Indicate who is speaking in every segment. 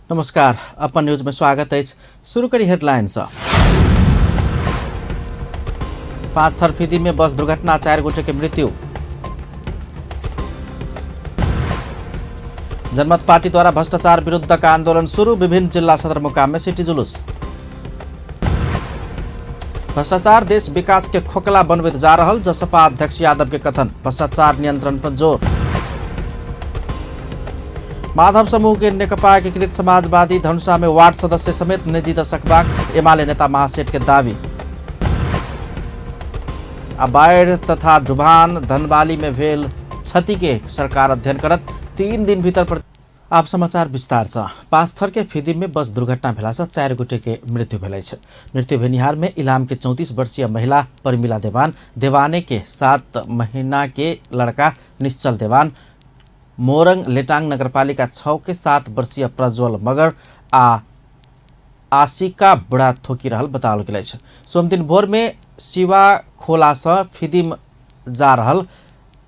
Speaker 1: नमस्कार, अपन न्यूज में स्वागत अछि। शुरू करी हेडलाइन सँ। 5 थरफिदी में बस दुर्घटना, 4 गोटे के मृत्यु। जनमत पार्टी द्वारा भ्रष्टाचार विरुद्ध का आंदोलन शुरू, विभिन्न जिला सदरमुकाम में सिटी जुलूस। भ्रष्टाचार देश विकास के खोखला बनबैत जा रहल, जसपा अध्यक्ष यादव के कथन, भ्रष्टाचार नियंत्रण पर जोर। माधव समूह के नेकपा एकीकृत समाजवादी धनुषा में वार्ड सदस्य समेत नहि जीत सकबाक एमाले नेता महासेठ के दावी। आ बाढ़ि तथा डुबान धनबाली में भेल क्षति के सरकार अध्ययन करत 3 दिन भीतर। आप समाचार विस्तार से। पाँचथर के फिदिम में बस दुर्घटना भेला से 4 गोटे के मृत्यु भेल अछि। मृत्यु भेनिहार में इलाम के 34 वर्षीय महिला परमिला देवान, देवाने के 7 महीना के लड़का निश्चल देवान, मोरंग लेटांग नगरपालिका 6 के 7 वर्षीय प्रज्वल मगर आ आशिका बुढ़ा थोकी रहल बताओल गेल अछि। सोमदिन भोर में शिवा खोला से फिदिम जा रहल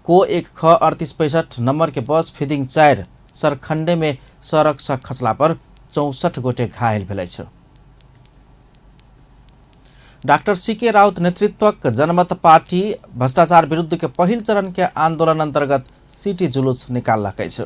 Speaker 1: को 1 ख 38 65 नंबर के बस फिदिंग 4 सरखंडे में सड़क से खसला पर 64 गोटे घायल भेल अछि। डॉक्टर सी के राउत नेतृत्वक जनमत पार्टी भ्रष्टाचार विरुद्ध के पहिल चरण के आंदोलन अंतर्गत सिटी जुलूस निकाललक अछि।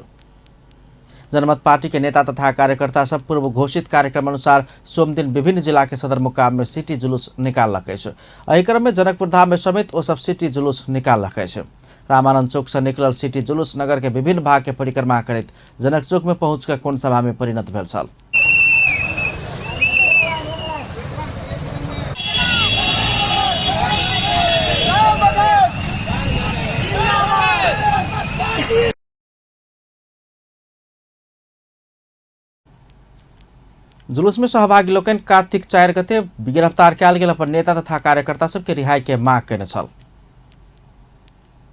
Speaker 1: जनमत पार्टी के नेता तथा कार्यकर्ता सब पूर्व घोषित कार्यक्रम अनुसार सोमदिन विभिन्न जिला के सदरमुकाम में सिटी जुलूस निकाललक अछि। एहि क्रम में जनकपुर धाम में समेत ओ सब सिटी जुलूस निकाललक अछि। रामानंद चौक से निकलल सिटी जुलूस नगर के विभिन्न भाग के परिक्रमा करैत जनक चौक में पहुंच के कोण सभा में परिणत भेल छल। जुलूस में सहभागी लोकनि कार्तिक 4 गते गिरफ्तार कयल गेल अपन नेता तथा कार्यकर्ता सबके रिहाई के मांग केने छल।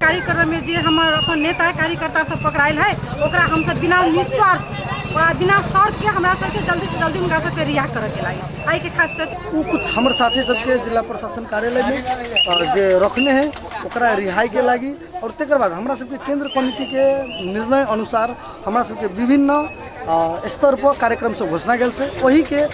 Speaker 2: कार्यक्रम में जे हमर अपन नेता कार्यकर्ता सब पकड़ायल है ओकरा हमसब बिना निस्वार्थ बिना शर्त के हमरा सबके जल्दी से जल्दी हुनका सबके रिहा करऽ के लागी। एहि के खास कर
Speaker 3: उ कुछ हमर साथी सबके जिला प्रशासन कार्यालय में जे रखने है ओकरा रिहाई के लागी और तकर बाद हमरा सबके केंद्र कमिटी के निर्णय अनुसार हमरा सबके विभिन्न स्तर पर कार्यक्रम सब घोषणा गेल छै ओही के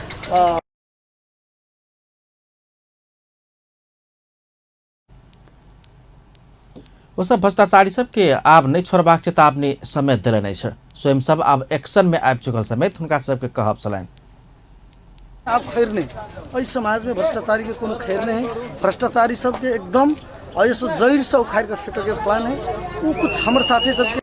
Speaker 1: ओ सब भ्रष्टाचारी सबके आब नहि छोड़बाक चेतावनी समेत देलनि अछि। स्वयं सब आब एक्शन में आबि चुकल समेत हुनका सबके कहब छलनि।
Speaker 3: आब खैर नहीं, एहि समाज में भ्रष्टाचारी के कोनो खैर नहीं है। भ्रष्टाचारी सबके एकदम एहिसँ जड़िसँ उखाड़ि कऽ फेकऽके प्लान है। उ कुछ हमर साथी सबके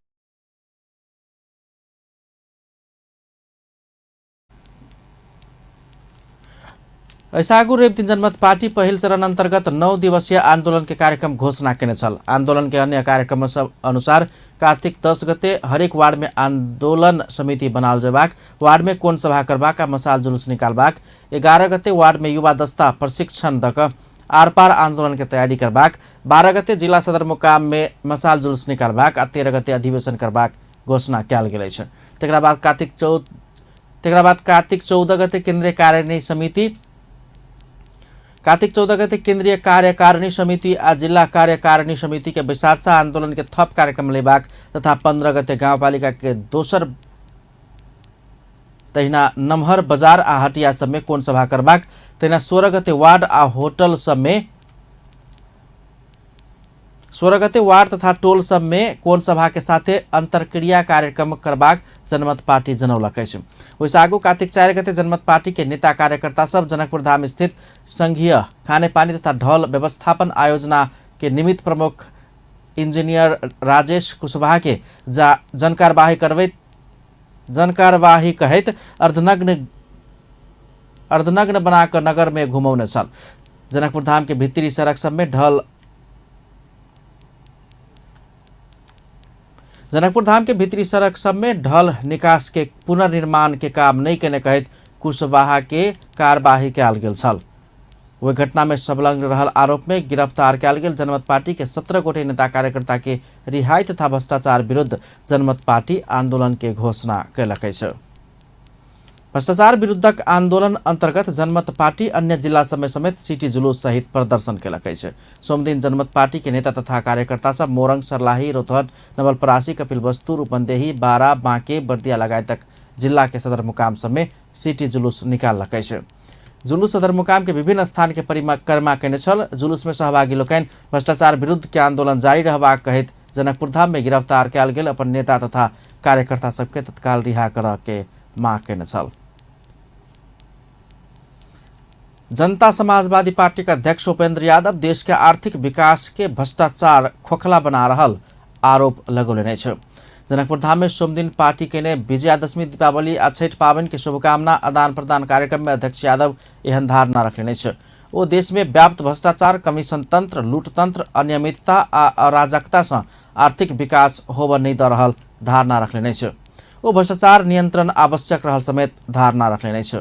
Speaker 1: ऐसा आगू रवि दिन जनमत पार्टी पहिल चरण अंतर्गत 9 दिवसीय आंदोलन के कार्यक्रम घोषणा केने छल। आंदोलन के अन्य कार्यक्रम सब अनुसार कार्तिक 10 गते हरेक वार्ड में आंदोलन समिति बनाल जेबाक, वार्ड में कोण सभा करबाक आ मसाल जुलूस निकालबाक, 11 गते वार्ड में युवा दस्ता प्रशिक्षण दक आरपार आंदोलन के तैयारी करबाक, 12 गते जिला सदरमुकाम में मसाल जुलूस निकालबाक आ 13 गते अधिवेशन करबाक घोषणा कयल गेल अछि। तकरा बाद कार्तिक 14 गते केंद्रीय कार्यकारिणी समिति कार्तिक 14 गते केंद्रीय कार्यकारिणी समिति आ जिला कार्यकारिणी समिति के बैसार से आंदोलन के थप कार्यक्रम लेबाक तथा 15 गते गाउँपालिका के दोसर तहिना नमहर बजार आ हटिया सब में कोण सभा करबाक, तहिना 16 गते वार्ड आ होटल सब में 16 गते वार्ड तथा टोल सब में कोण सभा के साथे अंतर्क्रिया कार्यक्रम करबाक जनमत पार्टी जनौलक अछि। ओहिसँ आगू कार्तिक 4 गते जनमत पार्टी के नेता कार्यकर्ता सब जनकपुर धाम स्थित संघीय खानेपानी तथा ढल व्यवस्थापन आयोजना के निमित्त प्रमुख इंजीनियर राजेश कुशवाहा के जनकारवाही कहैत अर्धनग्न बनाकर नगर में घुमौने छल। जनकपुर धाम के भीतरी सड़क सब में ढल जनकपुर धाम के भीतरी सड़क सब में ढल निकास के पुनर्निर्माण के काम नहीं केने कहैत कुशवाहा के कार्यवाही कयल गेल छल। ओहि घटना में संलग्न रहल आरोप में गिरफ्तार कयल गेल जनमत पार्टी के 17 गोटे नेता कार्यकर्ता के रिहाई तथा भ्रष्टाचार विरुद्ध जनमत पार्टी आंदोलन के घोषणा कयलक अछि। भ्रष्टाचार विरुद्धक आंदोलन अंतर्गत जनमत पार्टी अन्य जिला सब में समेत सिटी जुलूस सहित प्रदर्शन कयलक अछि। सोमदिन जनमत पार्टी के नेता तथा कार्यकर्ता सब मोरंग, सर्लाही, रौतहट, नवलपरासी, कपिलवस्तु, रूपन्देही, बारा, बांके, बर्दिया लगायतक जिला के सदरमुकाम सब में सिटी जुलूस निकाललक अछि। जुलूस सदरमुकाम के विभिन्न स्थान के परिक्रमा केने छल। जुलूस में सहभागी लोकनि भ्रष्टाचार विरुद्ध के आंदोलन जारी रहबाक कहैत जनकपुरधाम में गिरफ्तार कयल गेल अपन नेता तथा कार्यकर्ता सबके तत्काल रिहा करऽ के मांग केने छल। जनता समाजवादी पार्टी के अध्यक्ष उपेंद्र यादव देश के आर्थिक विकास के भ्रष्टाचार खोखला बना रहल आरोप लगौलनि अछि। जनकपुरधाम में सोमदिन पार्टी केने विजयादशमी, दीपावली आ छठि पाबनि के शुभकामना आदान प्रदान कार्यक्रम में अध्यक्ष यादव एहन धारणा रखलनि अछि। ओ देश में व्याप्त भ्रष्टाचार, कमीशन तंत्र, लूटतंत्र, अनियमितता आ अराजकता सँ आर्थिक विकास होबऽ नहि दऽ रहल धारणा रखलनि अछि। ओ भ्रष्टाचार नियंत्रण आवश्यक रहल समेत धारणा रखलनि अछि।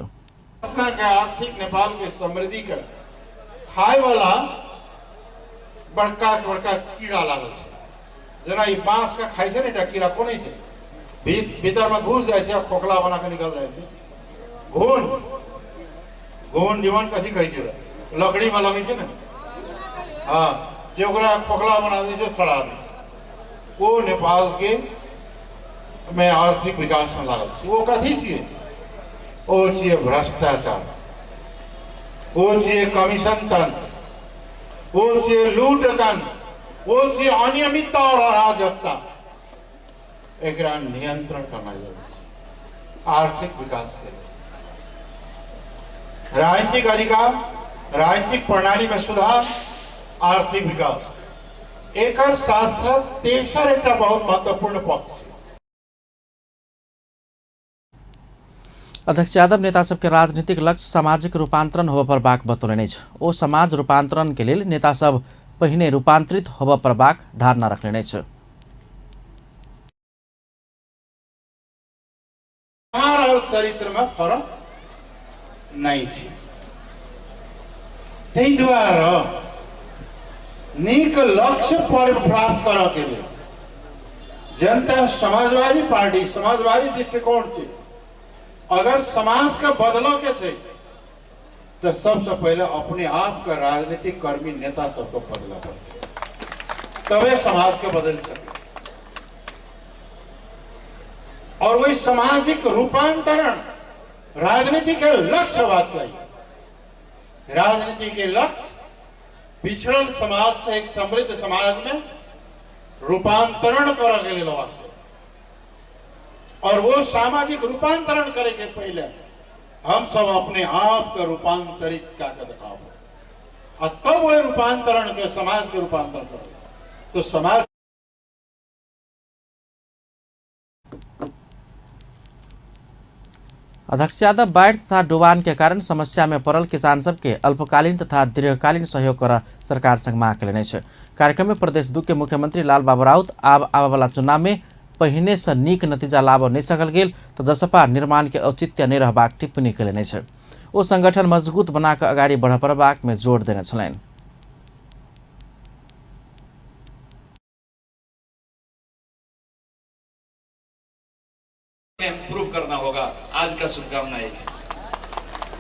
Speaker 4: अपना के आर्थिक नेपाल के समृद्धि के खाय वाला बड़का बड़का कीड़ा लागल छै। जेना ई बांस के खाइ छै ने एकटा कीड़ा कोन छै, भीतर में घुस जाइ छै आ खोखला बना के निकल जाइ छै। घुन घुन जीवन कथी कहै छै, लकड़ी में लगै छै ने, हाँ, जे ओकरा खोखला बना दै छै, सड़ा दै छै। ओ नेपाल के में आर्थिक विकास में लागल छै। ओ कथी छियै? ओ छियै भ्रष्टाचार, ओ छियै कमीशन तंत्र, ओ छियै लूट तंत्र, ओ छियै अनियमितता और अराजकता। एकरा नियंत्रण करना जरूरी छै आर्थिक विकास के लिए। राजनीतिक अधिकार, राजनीतिक प्रणाली में सुधार, आर्थिक विकास, एकर साथ साथ तेसर एकटा बहुत महत्वपूर्ण पक्ष छै।
Speaker 1: अध्यक्ष यादव नेता सबके राजनीतिक लक्ष्य सामाजिक रूपांतरण होबऽ पड़बाक बतौलनि अछि। ओ समाज रूपांतरण के लेल नेता सब पहिने रूपांतरित होबऽ पड़बाक धारणा रखलनि अछि।
Speaker 4: व्यवहार और चरित्र में फरक नहीं छै, ताहि दुआरे नीक लक्ष्य पर प्राप्त करऽ के लेल जनता समाजवादी पार्टी समाजवादी दृष्टिकोण छै। अगर समाज के बदलऽ के छै तो सबसे पहले अपने आप के राजनीतिक कर्मी नेता सबके बदलऽ पड़तै, तबे समाज के बदलि सकै छै। और वही सामाजिक रूपांतरण राजनीति के लक्ष्य होबाक चाहिए। राजनीति के लक्ष्य पिछड़ल समाज से एक समृद्ध समाज में रूपांतरण करऽ के लेल होबाक चाहिए। और वो सामाजिक रूपांतरण करे के पहले हम सब अपने आप के रूपांतरित का के दिखाओ, और तब वही रूपांतरण के समाज के रूपांतरण करो तो समाज।
Speaker 1: अध्यक्ष यादव बाढ़ि तथा डुबान के कारण समस्या में पड़ल किसान सबके अल्पकालीन तथा दीर्घकालीन सहयोग कर सरकार संग मांग केलनि अछि। कार्यक्रम में प्रदेश 2 के मुख्यमंत्री लाल बाबू राउत आब आबयवला चुनाव में पहिने से नीक नतीजा लाबऽ नहि सकल गेल तऽ जसपा निर्माण के औचित्य नहि रहबाक टिप्पणी केलनि अछि। ओ संगठन मजबूत बना कऽ अगाडि बढ़ऽ पड़बाक में जोर देने छलनि।
Speaker 5: इम्प्रूव करना होगा। आज का शुभकामना है,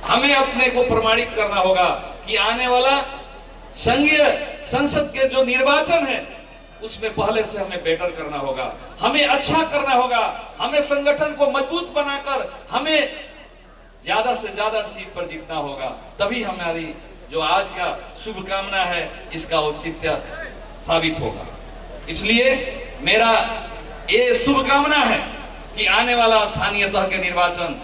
Speaker 5: हमें अपने को प्रमाणित करना होगा कि आने वाला संघीय संसद के जो निर्वाचन है उसमें पहले से हमें बेटर करना होगा, हमें अच्छा करना होगा, हमें संगठन को मजबूत बनाकर हमें ज्यादा से ज्यादा सीट पर जीतना होगा, तभी हमारी जो आज का शुभकामना है इसका औचित्य साबित होगा। इसलिए मेरा ये शुभकामना है कि आने वाला स्थानीय तह के निर्वाचन,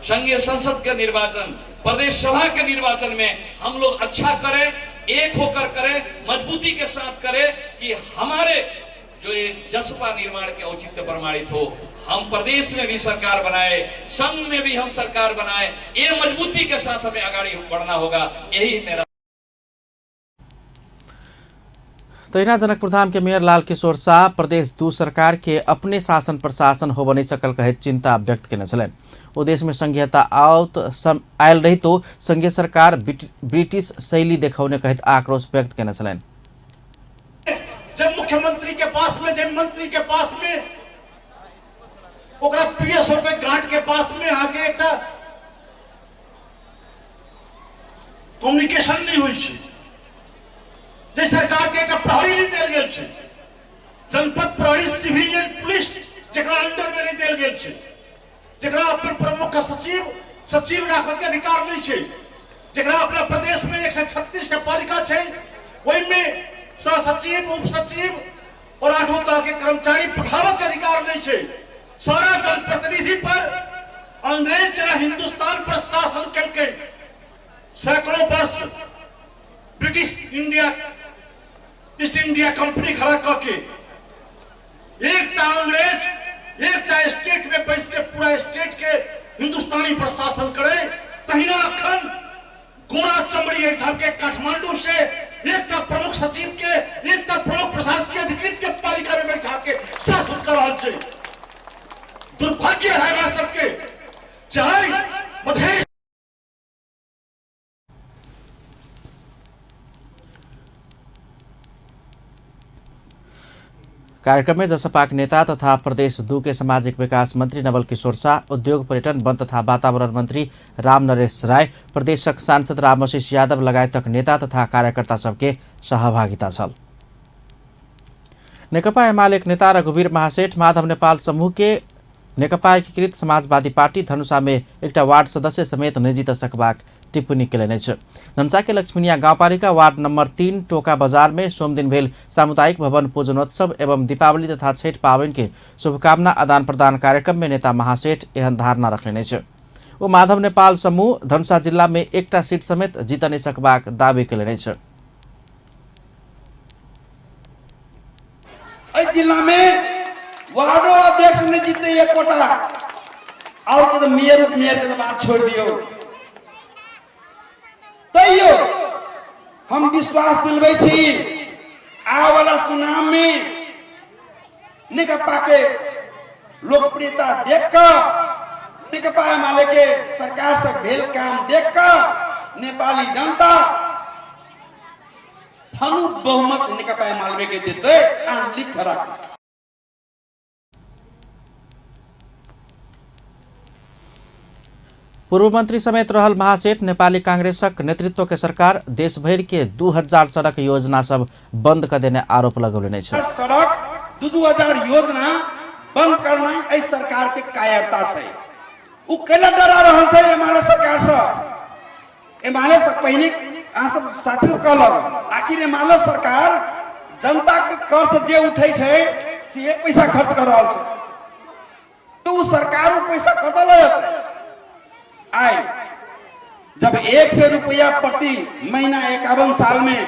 Speaker 5: संघीय संसद के निर्वाचन, प्रदेश सभा के निर्वाचन में हम लोग अच्छा करें, एक होकर करें, मजबूती के साथ करें कि हमारे जो एक जसपा निर्माण के औचित्य प्रमाणित हो, हम प्रदेश में भी सरकार बनाए, संघ में भी हम सरकार बनाए, ये मजबूती के साथ हमें आगे बढ़ना होगा। यही मेरा।
Speaker 1: तहिना जनकपुरधाम के मेयर लाल किशोर शाह प्रदेश 2 सरकार के अपने शासन प्रशासन होबऽ नहि सकल कहैत चिंता व्यक्त केने छलनि। ओ देश में संघीयता आओत आयल रहितो संघीय सरकार ब्रिटिश शैली देखौने कहैत आक्रोश व्यक्त केने छलनि।
Speaker 6: जब मुख्यमंत्री के पास में, जब मंत्री के पास में, ओकरा पीएसओ के ग्रांट के पास में आके एकटा कम्युनिकेशन नहीं होइ छै, जे सरकार के एकटा प्रहरी नहीं देल गेल छै, जनपद प्रहरी सिविलियन पुलिस जकरा अंडर में नहीं देल गेल छै। जकरा अपन प्रमुख सचिव सचिव राखऽ के अधिकार नहि छै, जकरा अपना प्रदेश में 136 टा पालिका छै, ओहिमे सह सचिव, उप सचिव और 8 तरह के कर्मचारी पठाबऽ के अधिकार नहीं छै। सारा जनप्रतिनिधि पर अंग्रेज जेना हिंदुस्तान पर शासन केलकै सैकड़ों वर्ष, British India east India company खड़ा कऽ के एकटा अंग्रेज एकटा स्टेट में बैस के पूरा स्टेट के हिंदुस्तानी पर शासन करे, तहिना अखन गोरा चमड़ी एहिठाम के काठमांडू से एकटा प्रमुख सचिव के, एकटा प्रमुख प्रशासकीय अधिकृत के पालिका में बैठा के शासन कर रहल छै। दुर्भाग्य है हमरा सबके, चाहे मधेश
Speaker 1: कार्यक्रम में जसपाक नेता तथा प्रदेश 2 के सामाजिक विकास मंत्री नवल किशोर शाह, उद्योग पर्यटन वन तथा वातावरण मंत्री राम नरेश राय, प्रदेशक सांसद रामआशिष यादव लगायतक नेता तथा कार्यकर्ता सबके सहभागिता छल। नेकपा एमाले नेता रघुवीर महासेठ माधव नेपाल समूह के नेकपा एकीकृत समाजवादी पार्टी धनुषा में एकटा वार्ड सदस्य समेत नहि जीत सकबाक टिप्पणी केलनि अछि। धनुषा के लक्ष्मीनिया गाउँपालिका वार्ड नंबर 3 टोका बाजार में सोमदिन भेल सामुदायिक भवन पूजनोत्सव एवं दीपावली तथा छठ पाबनि के शुभकामना आदान प्रदान कार्यक्रम में नेता महासेठ एहन धारणा रखलनि अछि। ओ माधव नेपाल समूह धनुषा जिला में एकटा सीट समेत जीत नहि सकबाक दावी केलनि अछि।
Speaker 7: एहि जिला में वार्डो अध्यक्ष नहीं जीते एकोटा, और के तो मेयर उप मेयर के तो बात छोड़ दियो। तैयो हम विश्वास दिलबै छी आबला चुनाव में नेकपा के लोकप्रियता देख कऽ, नेकपा एमाले के सरकार से भेल काम देख कऽ नेपाली जनता धनु बहुमत नेकपा एमाले के देते आ लिख राख।
Speaker 1: पूर्व मंत्री समेत रहल महासेठ नेपाली कांग्रेसक नेतृत्व के सरकार देशभरि के 2000 सड़क योजना सब बंद कर देने आरोप लगौलनि अछि।
Speaker 7: सड़क 2000 योजना बंद करना एहि सरकार के कायरता छै। उ कैला डरा रहल छै एमाले सरकार से? एमाले से पहिने अहाँ सब साथी कहलक, आखिर एमाले सरकार जनता के कर से जे उठै छै से पैसा खर्च कर रहल छै, तो उ सरकार उ पैसा कतऽ लऽ जेतै? आइ जब 100 रुपया प्रति महीना 51 साल में।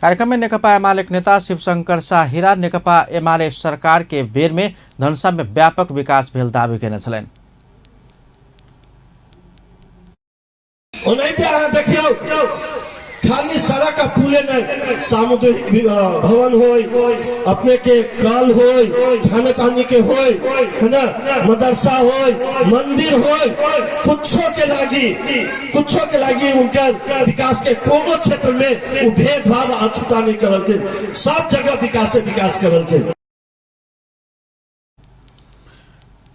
Speaker 1: कार्यक्रम में नेकपा एमाले नेता शिवशंकर शाह हीरा नेकपा एमाले सरकार के बेर में धनुषा में व्यापक विकास भेल दावी केने छलनि।
Speaker 8: ओनाहिते अहाँ देखियौ खाली सड़क आ पुले नहीं, सामुदायिक भवन होय, अपने के कल होय, खाने पानी के होय, है ना, मदरसा होय, मंदिर होय, कुछो के लागी उनका विकास के कोनो क्षेत्र में वो भेदभाव अछूता नहीं करलखिन, सब जगह विकास से विकास करलखिन।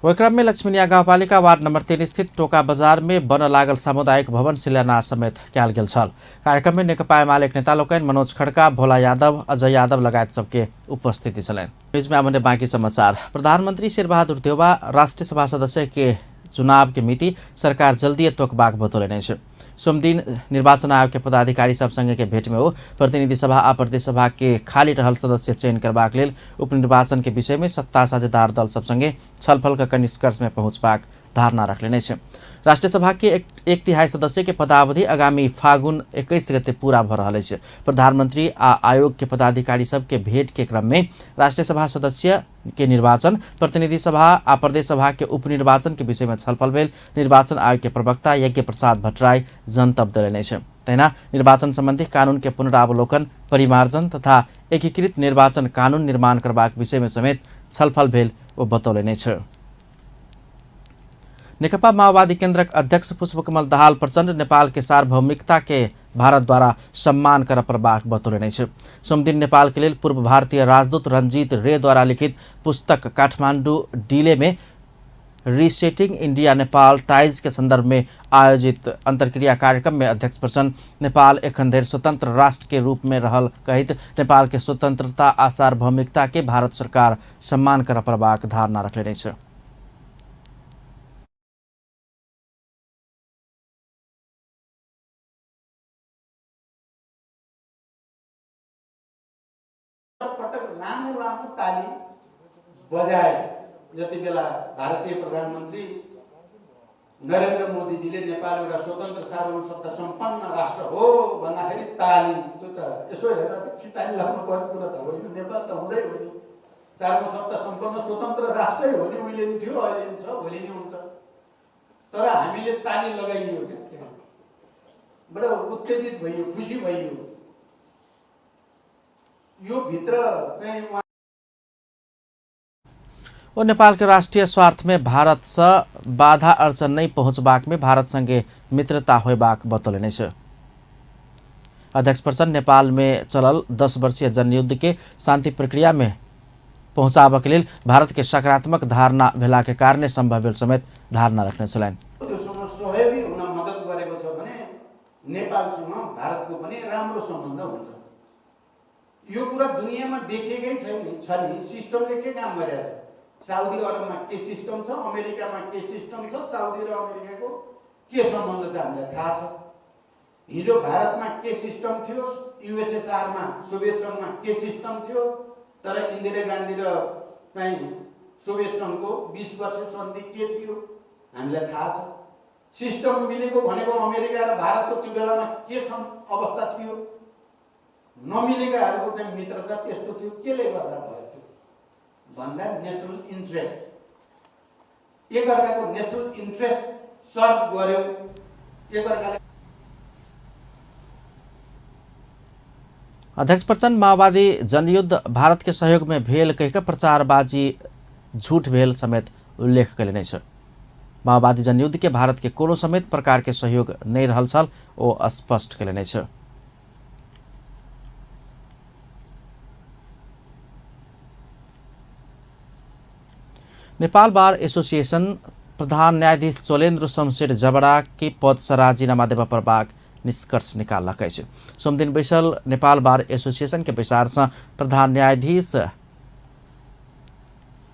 Speaker 1: ओहि क्रम में लक्ष्मीनिया गाउँपालिका वार्ड नंबर 3 स्थित टोका बाजार में बन लागल सामुदायिक भवन शिलान्यास समेत कयल गेल छल। कार्यक्रम में नेकपा एमाले नेता लोकनि मनोज खड़का, भोला यादव, अजय यादव लगायत सबके उपस्थिति छलनि। न्यूज में आमने बाकी समाचार। प्रधानमंत्री शेरबहादुर देउवा राष्ट्रिय सभा सदस्य के चुनाव के मिति सरकार जल्दी तोकबाक बतौलनि अछि। सोमदिन निर्वाचन आयोग के पदाधिकारी सब संगे के भेंट में ओ प्रतिनिधि सभा आ प्रदेश सभा के खाली रहल सदस्य चयन करबाक लेल उपनिर्वाचन के विषय में सत्ता साझेदार दल सब संगे छलफल क निष्कर्ष में पहुंचबाक धारणा रखलनि अछि। राष्ट्रीय सभा के एक तिहाई सदस्य के पदावधि आगामी फागुन 21 गते पूरा भ रहल अछि। प्रधानमंत्री आ आयोग के पदाधिकारी सब के भेंट के क्रम में राष्ट्रीय सभा सदस्य के निर्वाचन, प्रतिनिधि सभा आ प्रदेश सभा के उपनिर्वाचन के विषय में छलफल भेल निर्वाचन आयोग के प्रवक्ता यज्ञ प्रसाद भट्टराई जनतब देलनि अछि। तहिना निर्वाचन संबंधी कानून के पुनरावलोकन, परिमार्जन तथा एकीकृत निर्वाचन कानून निर्माण करबाक विषय में समेत छलफल भेल ओ बतौलनि अछि। नेकपा माओवादी केन्द्रक अध्यक्ष पुष्पकमल दाहाल प्रचण्ड नेपाल के सार्वभौमिकता के भारत द्वारा सम्मान करऽ पड़बाक बतौलनि अछि। सोमदिन नेपाल के लेल पूर्व भारतीय राजदूत रंजीत रे द्वारा लिखित पुस्तक काठमांडू डिले में रिसेटिंग इंडिया नेपाल टाइज के संदर्भ में आयोजित अंतर्क्रिया कार्यक्रम में अध्यक्ष प्रचण्ड नेपाल एखन धरि स्वतंत्र राष्ट्र के रूप में रहल कहैत नेपाल के स्वतंत्रता आ सार्वभौमिकता के भारत सरकार सम्मान करऽ पड़बाक धारणा रखने अछि।
Speaker 4: पटक लामो लामो ताली बजाए जति बेला भारतीय प्रधानमन्त्री नरेन्द्र मोदीजीले नेपाल एउटा स्वतन्त्र सार्वभौम सत्ता सम्पन्न राष्ट्र हो भन्दाखेरि ताली, त्यो त यसो हेर्दा त ताली लाग्नु पर्ने कुरा त होइन, नेपाल त हुँदै हो नि, सार्वभौम सत्ता सम्पन्न स्वतन्त्र राष्ट्रै हो नि, उहिले पनि थियो, अहिले पनि छ, भोलि नै हुन्छ। तर हामीले ताली लगाइयो क्या, त्यहाँ बडो उत्तेजित भइयो, खुसी भइयो। यो भित्र चाहिँ
Speaker 1: ओ नेपाल के राष्ट्रिय स्वार्थ में भारत से बाधा अड़चन नहीं पहुंचबाक में भारत संगे मित्रता होबाक बतौलनि अछि। अध्यक्ष प्रचण्ड नेपाल में चलल 10 वर्षीय जनयुद्ध के शांति प्रक्रिया में पहुंचाबऽ के लेल भारत के सकारात्मक धारणा भेला के कारणे संभव भेल समेत धारणा रखने छलनि।
Speaker 4: त्योसँग सहयोगी हुन मद्दत गरेको छ भने नेपालसँग भारतको पनि राम्रो सम्बन्ध हुन्छ। यो कुरा दुनियाँमा देखेकै छैन, छ नि सिस्टमले के काम गरेको छ, साउदी अरबमा के सिस्टम छ, अमेरिकामा के सिस्टम छ, साउदी र अमेरिकाको के सम्बन्ध छ हामीलाई थाहा छ। हिजो भारतमा के सिस्टम थियो, युएसएसआरमा सोभियत सङ्घमा के सिस्टम थियो, तर इन्दिरा गान्धी र चाहिँ सोभियत सङ्घको 20 वर्ष सन्धि के थियो हामीलाई थाहा छ। सिस्टम मिलेको भनेको अमेरिका र भारतको त्यो बेलामा के अवस्था थियो, नमिलेकाहरूको चाहिँ मित्रता त्यस्तो थियो, केले गर्दा भयो त्यो भन्दा नेसनल इन्ट्रेस्ट, एकअर्काको नेसनल इन्ट्रेस्ट सर्भ गर्यो एकअर्काले।
Speaker 1: अध्यक्ष प्रचण्ड माओवादी जनयुद्ध भारत के सहयोग में भेल कहि कऽ प्रचारबाजी झूठ भेल समेत उल्लेख कयलनि अछि। माओवादी जनयुद्ध के भारत के कोनो समेत प्रकार के सहयोग नहीं रहल छल ओ स्पष्ट कयलनि अछि। नेपाल बार एसोसिएशन प्रधान न्यायाधीश चोलेन्द्र शमशेर जबरा के पद से राजीनामा देबऽ पड़बाक निष्कर्ष निकाललक अछि। सोमदिन बैसल नेपाल बार एसोसिएशन के बैसार से प्रधान न्यायाधीश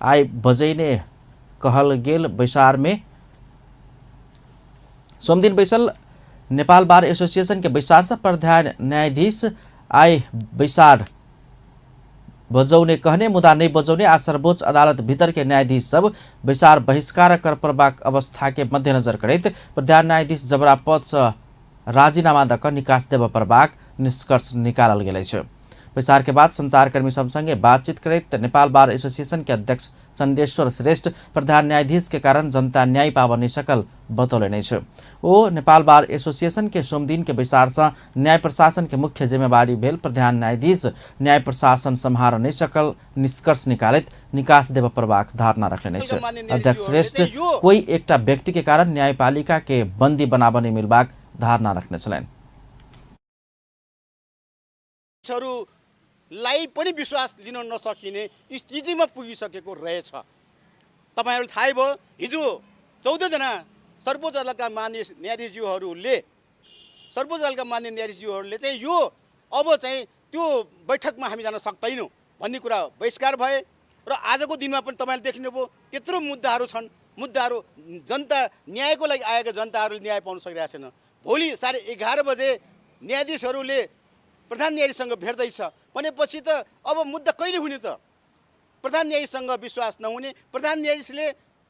Speaker 1: आइ बजैने कहल गेल बैसार में सोमदिन बैसल नेपाल बार एसोसिएशन के बैसार से प्रधान न्यायाधीश आइ बैसार बजौने कहने मुदा नहीं बजौने आ सर्वोच्च अदालत भीतर के न्यायाधीश सब बैसार बहिष्कार कर पड़बाक अवस्था के मध्यनजर करैत प्रधान न्यायाधीश जबरा पद से राजीनामा दऽ कऽ निकास देबऽ पड़बाक निष्कर्ष निकालल गेल अछि। बैसार के बाद संचारकर्मी सब संगे बातचीत करैत नेपाल बार एसोसिएशन के अध्यक्ष चण्डेश्वर श्रेष्ठ प्रधान न्यायाधीश के कारण जनता न्याय पाबऽ नहि सकल बतौलनि अछि। ओ नेपाल बार एसोसिएशन के सोमदिन के बैसार से न्याय प्रशासन के मुख्य जिम्मेवारी भेल प्रधान न्यायाधीश न्याय प्रशासन सम्हार नहि सकल निष्कर्ष निकालैत निकास देबऽ पड़बाक धारणा रखलनि अछि। अध्यक्ष श्रेष्ठ कोई एकटा व्यक्ति के कारण न्यायपालिका के बंदी बनाबऽ नहि मिलबाक धारणा रखने छलनि।
Speaker 9: लाई पनि विश्वास लिन नसकिने स्थितिमा पुगिसकेको रहेछ। तपाईहरुलाई थाहै भयो, हिजो 14 जना सर्वोच्च अदालतका मान्य न्यायाधीशज्यूहरूले चाहिँ यो अब चाहिँ त्यो बैठकमा हामी जान सक्दैनौँ भन्ने कुरा बहिष्कार भए र आजको दिनमा पनि तपाईले देख्नुभयो त्यत्रो मुद्दाहरू छन्, मुद्दाहरू जनता न्यायको लागि आएका जनताहरूले न्याय पाउन सकिरहेको छैन। भोलि 11:30 बजे न्यायाधीशहरूले प्रधान न्यायाधीशसँग भेट्दैछ भनेपछि त अब मुद्दा कहिले हुने त? प्रधान न्यायाधीशसँग विश्वास नहुने, प्रधान न्यायाधीशले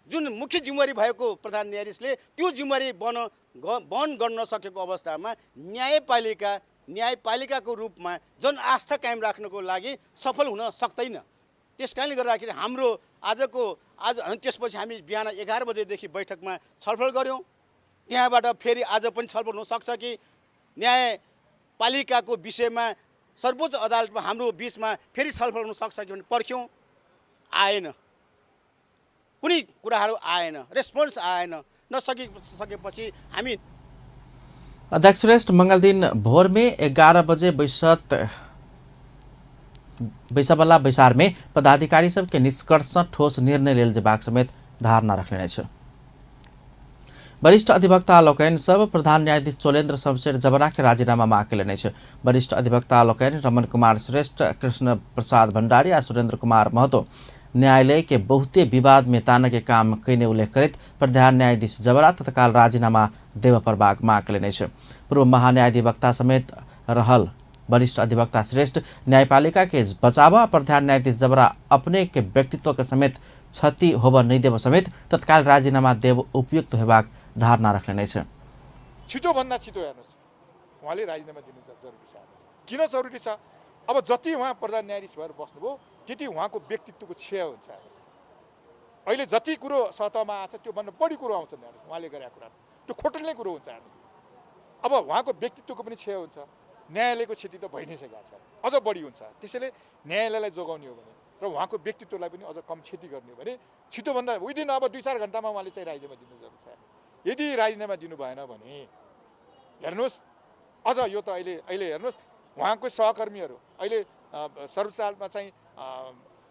Speaker 9: जुन मुख्य जिम्मेवारी भएको प्रधान न्यायाधीशले त्यो जिम्मेवारी वहन गर्न नसकेको अवस्थामा न्यायपालिकाको रूपमा जनआस्था कायम राख्नको लागि सफल हुन सक्दैन। त्यस कारणले गर्दाखेरि हाम्रो आज त्यसपछि हामी बिहान 11 बजेदेखि बैठकमा छलफल गऱ्यौँ। त्यहाँबाट फेरि आज पनि छलफल हुन सक्छ कि न्यायपालिकाको विषयमा सर्वोच्च अदालतमा हाम्रो बिचमा फेरि छलफल हुन सक्छ कि भन्ने पर्ख्यौँ, आएन, कुनै कुराहरू आएन, रेस्पोन्स आएन। नसकिसकेपछि हामी
Speaker 1: अध्यक्ष श्रेष्ठ मंगलदिन भोर में 11 बजे बैसबला बैसार में पदाधिकारी सबके निष्कर्ष ठोस निर्णय लेल जेबाक समेत धारणा रखने अछि। वरिष्ठ अधिवक्ता लोकनि सब प्रधान न्यायाधीश चोलेन्द्र शमशेर जबरा के राजीनामा मांग लेने अछि। वरिष्ठ अधिवक्ता लोकनि रमन कुमार श्रेष्ठ, कृष्ण प्रसाद भंडारी आ सुरेंद्र कुमार महतो न्यायालय के बहुते विवाद में तान के काम कयने उल्लेख करैत प्रधान न्यायाधीश जबरा तत्काल राजीनामा देबय पड़बाक मांग लेने अछि। पूर्व महान्यायाधिवक्ता समेत रहल वरिष्ठ अधिवक्ता श्रेष्ठ न्यायपालिका के बचाव प्रधान न्यायाधीश जबरा अपने के व्यक्तित्व के समेत क्षति होब नहीं देव समेत तत्काल राजीनामा देव उपयुक्त होबाक धारणा रखने अछि।
Speaker 4: छिटोभन्दा छिटो हेर्नुहोस्, उहाँले राजीनामा दिनु जरुरी छ। किन जरुरी छ? अब जति उहाँ प्रधान न्यायाधीश भएर बस्नुभयो त्यति उहाँको व्यक्तित्वको क्षय हुन्छ। अहिले जति कुरो सतहमा आएको छ त्योभन्दा बढी कुरो आउँछ हेर्नुहोस्, उहाँले गरेको कुरा त्यो खोटल्ने कुरो हुन्छ हेर्नुहोस्। अब उहाँको व्यक्तित्वको पनि क्षय हुन्छ, न्यायालयको क्षति त भइ नै सकेको छ, अझ बढी हुन्छ। त्यसैले न्यायालयलाई जोगाउने हो भने र उहाँको व्यक्तित्वलाई पनि अझ कम क्षति गर्ने हो भने छिटोभन्दा विदिन अब 2-4 घन्टामा उहाँले चाहिँ राजीनामा दिनु जरुरी छ। यदि राजीनामा दिनु भएन भने हेर्नुहोस्, अझ यो त अहिले हेर्नुहोस् उहाँको सहकर्मीहरू अहिले सर्वोच्च अदालतमा चाहिँ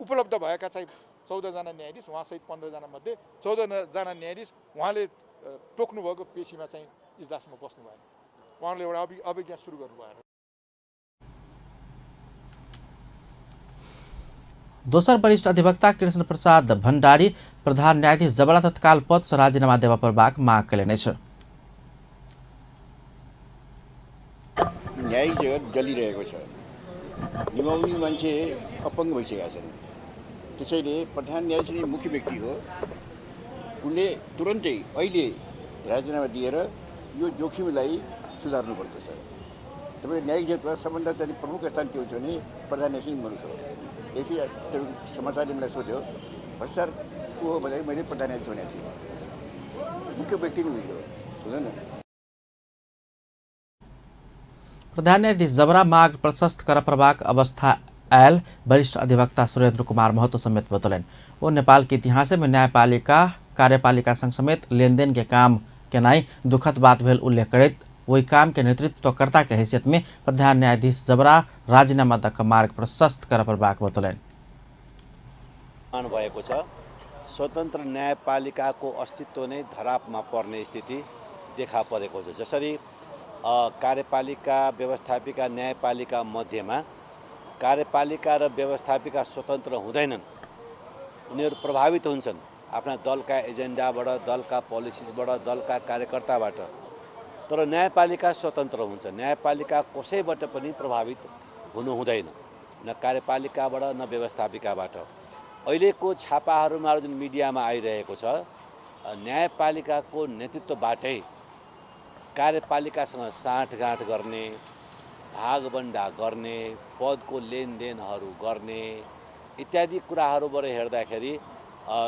Speaker 4: उपलब्ध भएका चाहिँ 14जना न्यायाधीश, उहाँसहित 15जना मध्ये 14जना न्यायाधीश उहाँले तोक्नुभएको पेशीमा चाहिँ इजलासमा बस्नु भएन, उहाँले एउटा अभिज्ञा सुरु गर्नुभयो।
Speaker 1: दोसर वरिष्ठ अधिवक्ता कृष्ण प्रसाद भण्डारी प्रधान न्यायाधीश जबरा तत्काल पद से राजीनामा देबय पड़बाक माग कयलनि अछि।
Speaker 10: न्यायिक जगत जलिरहेको छ, निभाउने मान्छे अपाङ्ग भइसकेका छन्। त्यसैले प्रधान न्यायाधीश नै मुख्य व्यक्ति हो, उनले तुरन्तै अहिले राजीनामा दिएर यो जोखिमलाई सुधार्नु पर्दछ। तपाईँ न्यायिक जगतमा सबभन्दा चाहिँ प्रमुख स्थान के हुन्छ भने प्रधान न्यायाधीश मुख्य हो। यति तपाईँको समाचारले मलाई सोध्यो भ्रष्टाचार को हो भन्दाखेरि मैले प्रधान न्यायाधीश भनेको थिएँ, मुख्य व्यक्ति नै हो, हुँदैन।
Speaker 1: प्रधान न्यायाधीश जबरा माग प्रशस्त कर पड़बाक अवस्था आयल वरिष्ठ अधिवक्ता सुरेंद्र कुमार महतो समेत बतौलनि। वो नेपाल के इतिहास में न्यायपालिका कार्यपालिका संग समेत लेनदेन के काम केनाइ दुखद बात भेल उल्लेख करैत वही काम के नेतृत्वकर्ता के हैसियत में प्रधान न्यायाधीश जबरा राजीनामा दक मार्ग प्रशस्त कर पड़बाक बतौलनि।
Speaker 11: भएको छ स्वतन्त्र न्यायपालिकाको अस्तित्व नै धरापमा पर्ने स्थिति देखा परेको छ। जसरी कार्यपालिका व्यवस्थापिका न्यायपालिका मध्येमा कार्यपालिका र व्यवस्थापिका स्वतन्त्र हुँदैनन्, उनीहरू प्रभावित हुन्छन् आफ्ना दलका एजेन्डाबाट, दलका पोलिसिसबाट, दलका कार्यकर्ताबाट। तर न्यायपालिका स्वतन्त्र हुन्छ, न्यायपालिका कसैबाट पनि प्रभावित हुनु हुँदैन, न कार्यपालिकाबाट न व्यवस्थापिकाबाट। अहिलेको छापाहरूमा जुन मिडियामा आइरहेको छ, न्यायपालिकाको नेतृत्वबाटै कार्यपालिकासँग साँठगाँठ गर्ने, भागबन्डा गर्ने, पदको लेनदेनहरू गर्ने इत्यादि कुराहरूबाट हेर्दाखेरि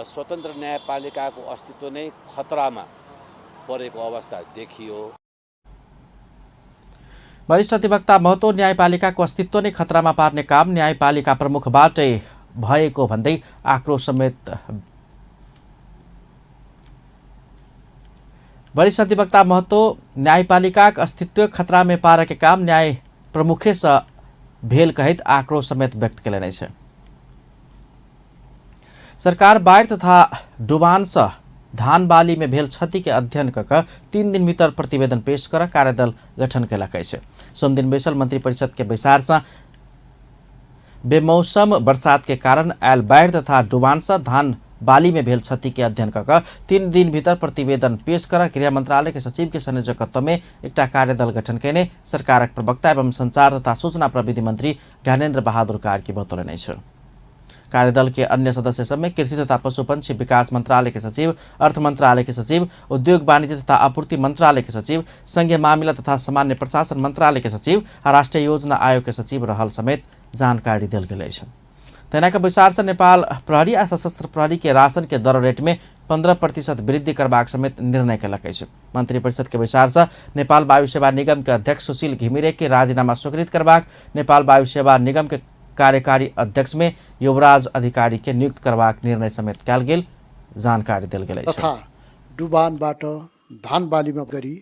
Speaker 11: स्वतन्त्र न्यायपालिकाको अस्तित्व नै खतरामा परेको अवस्था देखियो।
Speaker 1: वरिष्ठ अधिवक्ता महतो न्यायपालिकाको अस्तित्व नै खतरामा पार्ने काम न्यायपालिका प्रमुखबाटै भएको भन्दै आक्रोश समेत वरिष्ठ अधिवक्ता महतो न्यायपालिकाक अस्तित्व खतरामे पारके काम न्याय प्रमुखेसँ भेल कहैत आक्रोश समेत व्यक्त कयलनि अछि। सरकार बाढ़ि तथा डुबानसँ धान बाली में भेल क्षति के अध्ययन क 3 दिन भीतर प्रतिवेदन पेश कर कार्यदल गठन कयलक अछि। सोमदिन बैसल मंत्रिपरिषद के बैसारसँ बेमौसम बरसात के कारण आयल बाढ़ि तथा डुबानसँ धान बाली में भेल क्षति के अध्ययन क 3 दिन भीतर प्रतिवेदन पेश कर गृह मंत्रालय के सचिव के संयोजकत्व में एकटा कार्यदल गठन कयने सरकारक प्रवक्ता एवं संचार तथा सूचना प्रविधि मंत्री ज्ञानेन्द्र बहादुर कार्की बतौलनि अछि। कार्यदल के अन्य सदस्य सब में कृषि तथा पशुपक्षी विकास मंत्रालय के सचिव, अर्थ मंत्रालय के सचिव, उद्योग वाणिज्य तथा आपूर्ति मंत्रालय के सचिव, संघीय मामिला तथा सामान्य प्रशासन मंत्रालय के सचिव आ राष्ट्रीय योजना आयोग के सचिव रहल समेत जानकारी देल गेल अछि। तहिना बैसार से नेपाल प्रहरी आ सशस्त्र प्रहरी के राशन के दर रेट में 15% वृद्धि करबाक समेत निर्णय कयलक अछि। मंत्रिपरिषद के बैसार से नेपाल वायु सेवा निगम के अध्यक्ष सुशील घिमिरे के राजीनामा स्वीकृत करबाक, नेपाल वायु सेवा निगम के कार्यकारी अध्यक्ष में युवराज अधिकारी के नियुक्त करबाक निर्णय समेत कयल गेल जानकारी देल गेल अछि।
Speaker 12: तथा डुबानबाट धान बालीमा गरी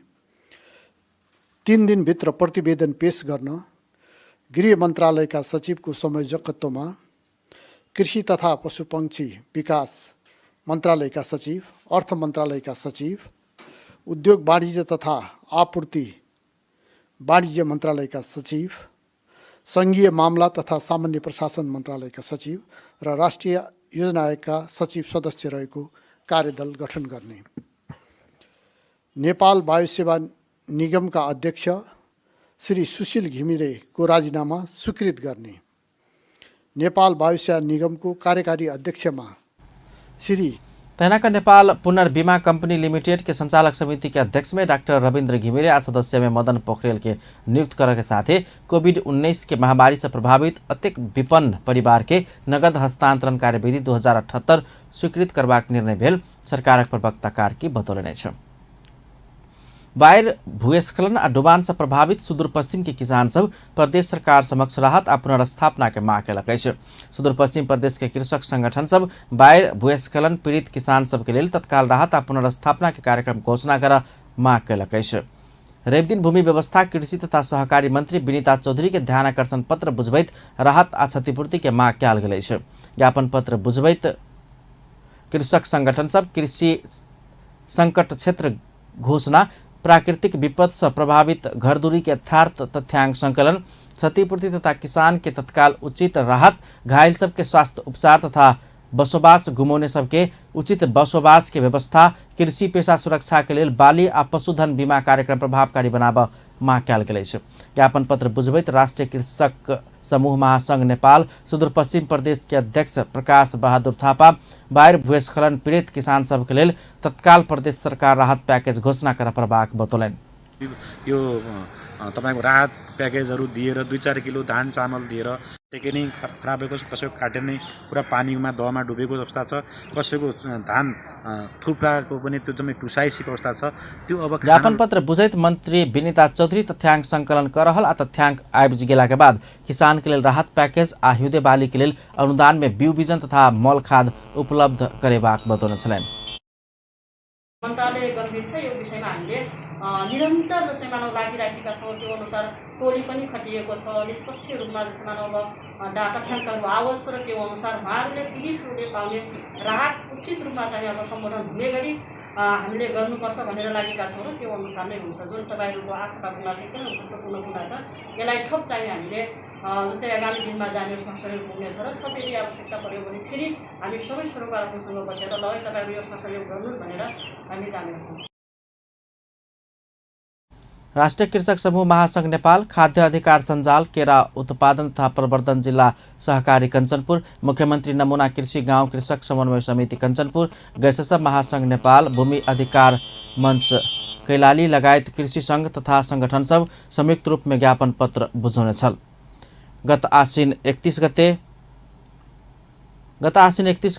Speaker 12: 3 दिनभित्र प्रतिवेदन पेश गर्न गृह मन्त्रालयका सचिवको संयोजकत्वमा कृषि तथा पशुपक्षी विकास मन्त्रालयका सचिव, अर्थ मन्त्रालयका सचिव, उद्योग वाणिज्य तथा आपूर्ति वाणिज्य मन्त्रालयका सचिव, सङ्घीय मामला तथा सामान्य प्रशासन मन्त्रालयका सचिव र राष्ट्रिय योजना आयोगका सचिव सदस्य रहेको कार्यदल गठन गर्ने। नेपाल वायुसेवा निगमका अध्यक्ष श्री सुशील घिमिरेको राजीनामा स्वीकृत गर्ने। नेपाल वायुसेवा निगमको कार्यकारी अध्यक्षमा श्री
Speaker 1: तहिना नेपाल पुनर्बीमा कंपनी लिमिटेड के संचालक समिति के अध्यक्ष में डॉक्टर रविन्द्र घिमिरे आ सदस्य में मदन पोखरेल के नियुक्त करे के साथ ही कोविड-19 के महामारी से प्रभावित अत्यधिक विपन्न परिवार के नगद हस्तांतरण कार्यविधि 2078 स्वीकृत करबाक निर्णय भेल सरकारक प्रवक्ता कार्की बतौलनि अछि। बाढ़ि, भूस्खलन आ डुबान से प्रभावित सुदूरपश्चिम के किसान सब प्रदेश सरकार समक्ष राहत आ पुनर्स्थापना के मांग केलक अछि। सुदूरपश्चिम प्रदेश के कृषक संगठन सब बाढ़ि, भूस्खलन पीड़ित किसान सब के लेल तत्काल राहत आ पुनर्स्थापना के कार्यक्रम घोषणा कर मांग केलक अछि। रविदिन भूमि व्यवस्था, कृषि तथा सहकारी मंत्री विनीता चौधरी के ध्यान आकर्षण पत्र बुझबैत राहत आ क्षतिपूर्ति के मांग कयल गेल अछि। ज्ञापन पत्र बुझबैत कृषक संगठन सब कृषि संकट क्षेत्र घोषणा, प्राकृतिक विपद से प्रभावित घरदूरी के यथार्थ तथ्यांक संकलन, क्षतिपूर्ति तथा किसान के तत्काल उचित राहत, घायल सबके स्वास्थ्य उपचार तथा बसोबास गुमौने सबके उचित बसोबास के व्यवस्था, कृषि पेशा सुरक्षा के लेल बाली आ पशुधन बीमा कार्यक्रम प्रभावकारी बनाबऽ मांग कयल गेल अछि। ज्ञापन पत्र बुझबैत राष्ट्रीय कृषक समूह महासंघ नेपाल सुदूरपश्चिम प्रदेश के अध्यक्ष प्रकाश बहादुर थापा बाढ़ि, भूस्खलन पीड़ित किसान सबके लेल तत्काल प्रदेश सरकार राहत पैकेज घोषणा करऽ पड़बाक बतौलनि।
Speaker 13: यो तपाईको राहत प्याकेजहरू दिएर 2-4 किलो धान चामल दिएर टेके नै खराब भएको, कसैको काटेर नै पुरा पानीमा दहमा डुबेको अवस्था छ, कसैको धान थुप्राको पनि त्यो जम्मै टुसाइसकेको अवस्था छ। त्यो अब
Speaker 1: ज्ञापन पत्र बुझैत मंत्री विनीता चौधरी तथ्यांक संकलन कर रहल आ तथ्यांक आबि गेला के बाद किसान के लेल राहत पैकेज आ हिउँदे बाली के लेल अनुदान में बीउ बिजन तथा मल खाद उपलब्ध करेबाक बतौने छलनि।
Speaker 14: मन्त्रालय गम्भीर छ यो विषयमा, हामीले निरन्तर जसै मानव लागिराखेका छौँ, त्यो अनुसार टोली पनि खटिएको छ। निष्पक्ष रूपमा जस्तै मानव अब तथ्याङ्कहरू आओस् र त्यो अनुसार उहाँहरूले पीडितहरूले पाउने राहत उचित रूपमा चाहिँ अब सम्बोधन हुने गरी हामीले गर्नुपर्छ भनेर लागेका छौँ र त्यो अनुसार नै हुन्छ। जुन तपाईँहरूको आठवटा गुनासो एकदमै महत्त्वपूर्ण गुनासो, यसलाई थप चाहिँ हामीले जस्तै आगामी दिनमा जाने सहयोग पुग्नेछ र थप यदि आवश्यकता पऱ्यो भने फेरि हामी सबै सरोकारहरूसँग बसेर ल है तपाईँहरू यो सहयोग गर्नुहोस् भनेर हामी जानेछौँ।
Speaker 1: राष्ट्रिय कृषक समूह महासंघ नेपाल, खाद्य अधिकार सञ्जाल, केरा उत्पादन तथा प्रवर्धन जिल्ला सहकारी कञ्चनपुर, मुख्यमन्त्री नमुना कृषि गाउँ कृषक समन्वय समिति कञ्चनपुर, गैससब महासंघ नेपाल, भूमि अधिकार मञ्च कैलाली लगायत कृषि संघ तथा संगठन सब संयुक्त रूप में ज्ञापन पत्र बुझाउने छल। गत आसिन 31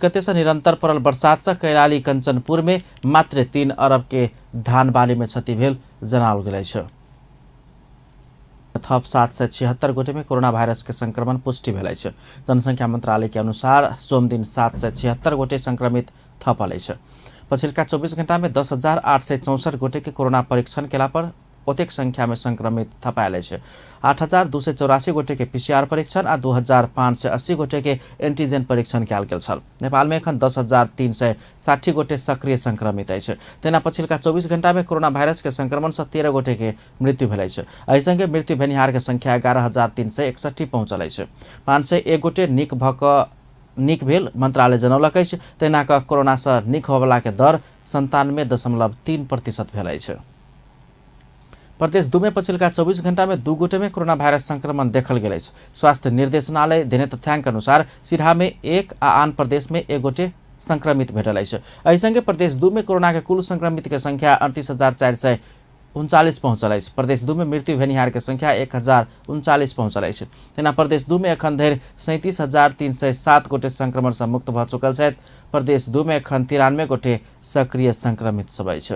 Speaker 1: गते से निरंतर पड़ल बरसात से कैलाली कंचनपुर में मात्र 3 अरब के धान बाली में क्षति भेल जनाओल गेल अछि। थप 776 गोटे में कोरोना वायरस के संक्रमण पुष्टि भेल अछि। जनसंख्या मंत्रालय के अनुसार सोमदिन 776 गोटे संक्रमित थपल अछि। पछिल्का 24 घंटा में 10,864 गोटे के कोरोना परीक्षण केला पर ओतेक संख्या में संक्रमित थपायल अछि। 8,284 गोटे के पीसीआर परीक्षण आ 2,580 गोटे के एंटीजन परीक्षण कयल गेल छल। नेपाल में एखन 10,360 गोटे सक्रिय संक्रमित अछि। तेना पछिल्का 24 घंटा में कोरोना वायरस के संक्रमण से 13 गोटे के मृत्यु भेल अछि। एहि संगे मृत्यु भेनिहार के संख्या 11,361 पहुंचल अछि। 501 गोटे नीक भऽ कऽ नीक भेल मंत्रालय जनौलक अछि। तेना कऽ कोरोना से नीक होबला के दर 97.3% भेल अछि। प्रदेश 2 में पछिल्का 24 घंटा में 2 गोटे में कोरोना वायरस संक्रमण देखल गेल अछि। स्वास्थ्य निर्देशनालय देने तथ्यांक अनुसार सिरहा में 1 आ आन प्रदेश में 1 गोटे संक्रमित भेटल अछि। एहि संगे प्रदेश 2 में कोरोना के कुल संक्रमित के संख्या 38,439 पहुंचल अछि। प्रदेश 2 में मृत्यु भेनिहार के संख्या 1,039 पहुंचल अछि। तेना प्रदेश 2 में एखन धरि 37,307 गोटे संक्रमण से मुक्त भऽ चुकल छथि। प्रदेश 2 में एखन 93 गोटे सक्रिय संक्रमित सब अछि।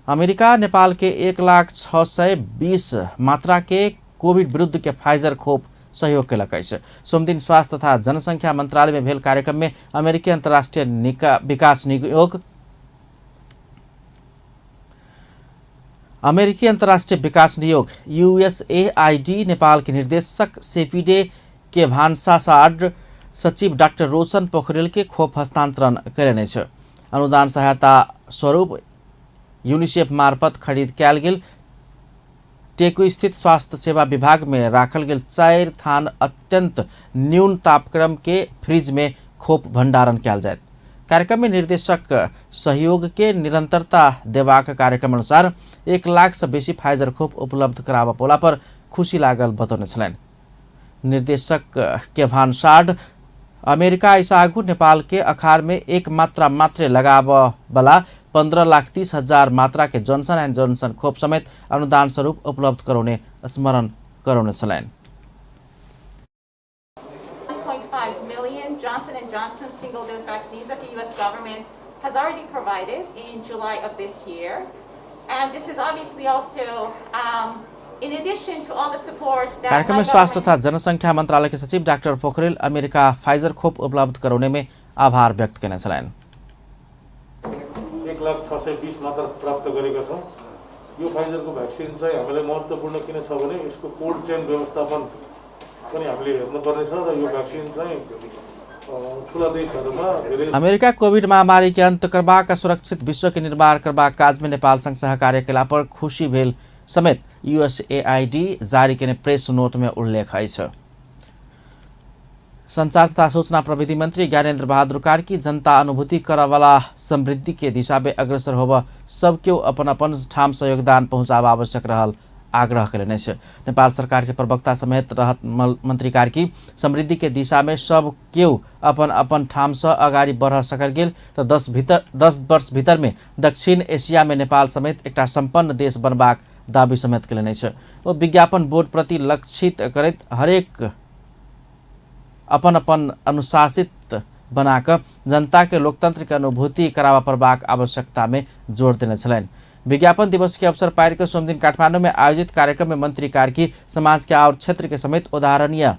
Speaker 1: अमेरिका नेपाल के 1,00,620 मात्रा के कोविड विरुद्ध के फाइजर खोप सहयोग केलक अछि। सोमदिन स्वास्थ्य तथा जनसंख्या मंत्रालय में भेल कार्यक्रम में अमेरिकी अंतर्राष्ट्रीय विकास नियोग अमेरिकी अंतर्राष्ट्रीय विकास नियोग यूएसएआईडी नेपाल के निर्देशक सेफिडे के भान्सासाड सचिव डाक्टर रोशन पोखरेल के खोप हस्तांतरण कयलनि अछि। अनुदान सहायता स्वरूप यूनिसेफ मार्फत खरीद कयल गेल टेकू स्थित स्वास्थ्य सेवा विभाग में राखल गेल 4 थान अत्यंत न्यून तापक्रम के फ्रिज में खोप भंडारण कयल जायत। कार्यक्रम में निर्देशक सहयोग के निरंतरता देबाक कार्यक्रम अनुसार 1 लाख से बेसी फाइजर खोप उपलब्ध कराबऽ पौला पर खुशी लागल बतौने छलनि। निर्देशक केभान साड अमेरिका ऐसा आगू नेपाल के अखार में एक मात्रा मात्रे लगाबऽ वाला 15,30,000 मात्रा के जॉनसन एंड जॉनसन खोप समेत अनुदान स्वरूप उपलब्ध करौने स्मरण करौने छलनि।
Speaker 15: 1.5 million Johnson & Johnson single-dose vaccines that the U.S. government has already provided in July of this year. And this is obviously also in addition to all the support that
Speaker 1: कार्यक्रम में स्वास्थ्य तथा जनसंख्या मंत्रालय के सचिव डाक्टर पोखरेल अमेरिका फाइजर खोप उपलब्ध करौने में आभार व्यक्त केने छलनि।
Speaker 16: 1,00,620 मात्रा प्राप्त गरेका छौँ। यो फाइजरको भ्याक्सिन चाहिँ हामीलाई महत्त्वपूर्ण किन छ भने यसको कोल्ड चेन व्यवस्थापन पनि हामीले हेर्नुपर्नेछ र यो भ्याक्सिन चाहिँ ठुला देशहरूमा धेरै
Speaker 1: अमेरिका कोविड महामारी के अंत करबाक सुरक्षित विश्व के निर्माण करबाक काज में नेपाल संग सहकार्य केला पर खुशी भेल समेत यूएसएआईडी जारी केने प्रेस नोट में उल्लेख अछि। संचार तथा सूचना प्रविधि मंत्री ज्ञानेन्द्र बहादुर कार्की जनता अनुभूति करवाला समृद्धि के दिशा में अग्रसर होब सब केओ अपन अपन ठाम से योगदान पहुँचाबऽ आवश्यक रहल आग्रह कयलनि अछि। नेपाल सरकार के प्रवक्ता समेत रहत मंत्री कार्की समृद्धि के दिशा में सब केओ अपन अपन ठाम से अगाडि बढ़ सकल गेल त 10 वर्ष भीतर में दक्षिण एशिया में नेपाल समेत एकटा सम्पन्न देश बनबाक दावी समेत कयलनि अछि। ओ विज्ञापन बोर्ड प्रति लक्षित करैत हरेक अपन अपन अनुशासित बनाकऽ जनता के लोकतंत्र के अनुभूति कराबऽ पड़बाक आवश्यकता में जोर देने छलनि। विज्ञापन दिवस के अवसर पारि कऽ सोमदिन काठमांडू में आयोजित कार्यक्रम में मंत्री कार्की समाज के और क्षेत्र के समेत उदाहरणीय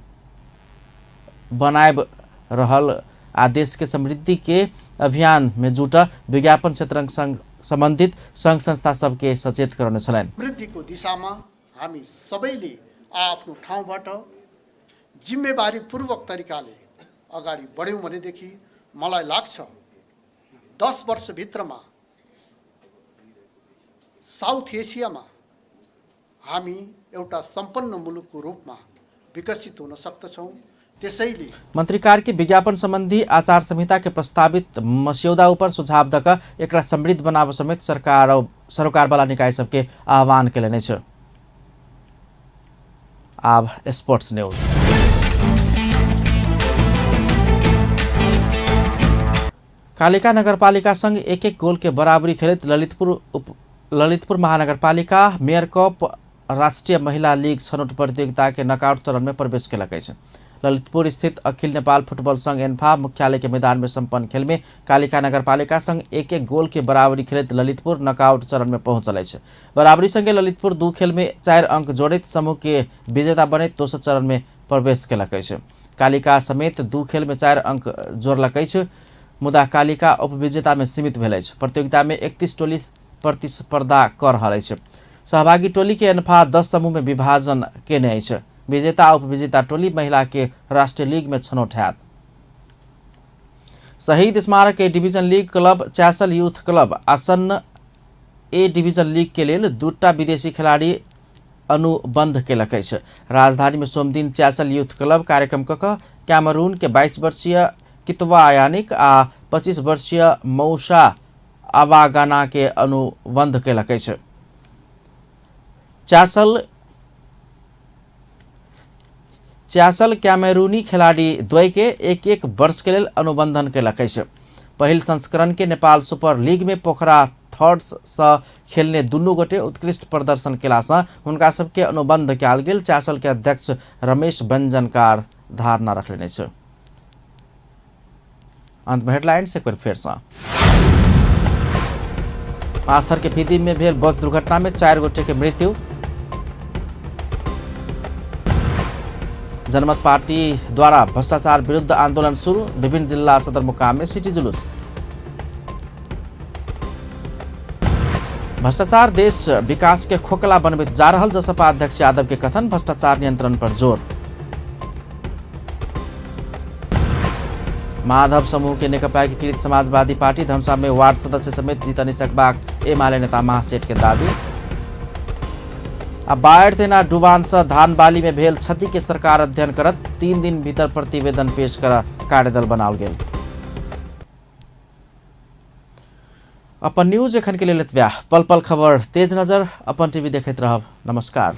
Speaker 1: बनायब रहल आ देश के समृद्धि के अभियान में जुट विज्ञापन क्षेत्र संग संबंधित संघ संस्था सबके सचेत करौने छलनि।
Speaker 12: समृद्धिको दिशामा हामी सबैले आफ्नो ठाउँबाट जिम्मेवारीपूर्वक तरिकाले अगाडि बढ्यौँ भनेदेखि मलाई लाग्छ 10 वर्षभित्रमा साउथ एसियामा हामी एउटा सम्पन्न मुलुकको रूपमा विकसित हुन सक्दछौँ। त्यसैले
Speaker 1: मंत्री कार्की विज्ञापन संबंधी आचार संहिता के प्रस्तावित मस्यौदा ऊपर सुझाव दक एकरा समृद्ध बनाब समेत सरकार वाला निकाय सबके आह्वान कयलनि अछि। आब स्पोर्ट्स न्यूज। कालिका नगरपालिका संग 1-1 गोल के बराबरी खेलैत ललितपुर महानगरपालिका मेयर कप राष्ट्रिय महिला लीग छनौट प्रतियोगिता के नकआउट चरण में प्रवेश केलक अछि। ललितपुर स्थित अखिल नेपाल फुटबॉल संघ एन्फा मुख्यालय के मैदान में संपन्न खेल में कालिका नगरपालिका संग 1-1 गोल के बराबरी खेलैत ललितपुर नकआउट चरण में पहुंचल अछि। बराबरी संगे ललितपुर 2 खेल में 4 अंक जोड़ैत समूह के विजेता बनैत दोसर चरण में प्रवेश केलक अछि। कालिका समेत 2 खेल में 4 अंक जोड़लक अछि, मुदा कालिका उपविजेता में सीमित भेल अछि। प्रतियोगिता में 31 टोली प्रतिस्पर्धा कर रहल अछि। सहभागी टोली के एन्फा 10 समूह में विभाजन केने अछि। विजेता उपविजेता टोली महिला के राष्ट्रीय लीग में छनौट हैत। शहीद स्मारक A division league club Chyasal youth club आसन्न ए डिवीजन लीग के लेल 2 विदेशी खिलाड़ी अनुबंध केलक अछि। राजधानी में सोमदिन च्यासल यूथ क्लब कार्यक्रम क कैमरून के 22 वर्षीय कितवा यानिक आ 25 वर्षीय मौसा आवागाना के अनुबंध केलक अछि। च्यासल कैमरूनी खिलाड़ी द्वय के 1-1 वर्ष के लेल अनुबंधन केलक अछि। पहिल संस्करण के नेपाल सुपर लीग में पोखरा थर्ड्स से खेलने दुनू गोटे उत्कृष्ट प्रदर्शन केलासँ हुनका सबके अनुबंध कयल गेल। च्यासल के अध्यक्ष रमेश बंजनकार धारणा रखलनि अछि। अंत में हेडलाइंस एक बेर फेरसँ। पाँचथर के फीदी में भेल बस दुर्घटना में 4 गोटे के मृत्यु। जनमत पार्टी द्वारा भ्रष्टाचार विरुद्ध आंदोलन शुरू, विभिन्न जिला सदरमुकाम में सिटी जुलूस। भ्रष्टाचार देश विकास के खोखला बनबैत जा रहल जसपा अध्यक्ष यादव के कथन, भ्रष्टाचार नियंत्रण पर जोर। माधव समूह के नेकपा एकीकृत समाजवादी पार्टी धनुषा में वार्ड सदस्य समेत जीत नहीं सकबाक एमाले नेता महासेठ के दावी। आ बाढ़ि तेना डुबान से धान बाली में भेल क्षति के सरकार अध्ययन करत 3 दिन भीतर प्रतिवेदन पेश कर कार्यदल बनाओल गेल। अपन न्यूज एखन के लेल एतबे। पल पल खबर तेज नजर अपन टीवी देखैत रहब। नमस्कार।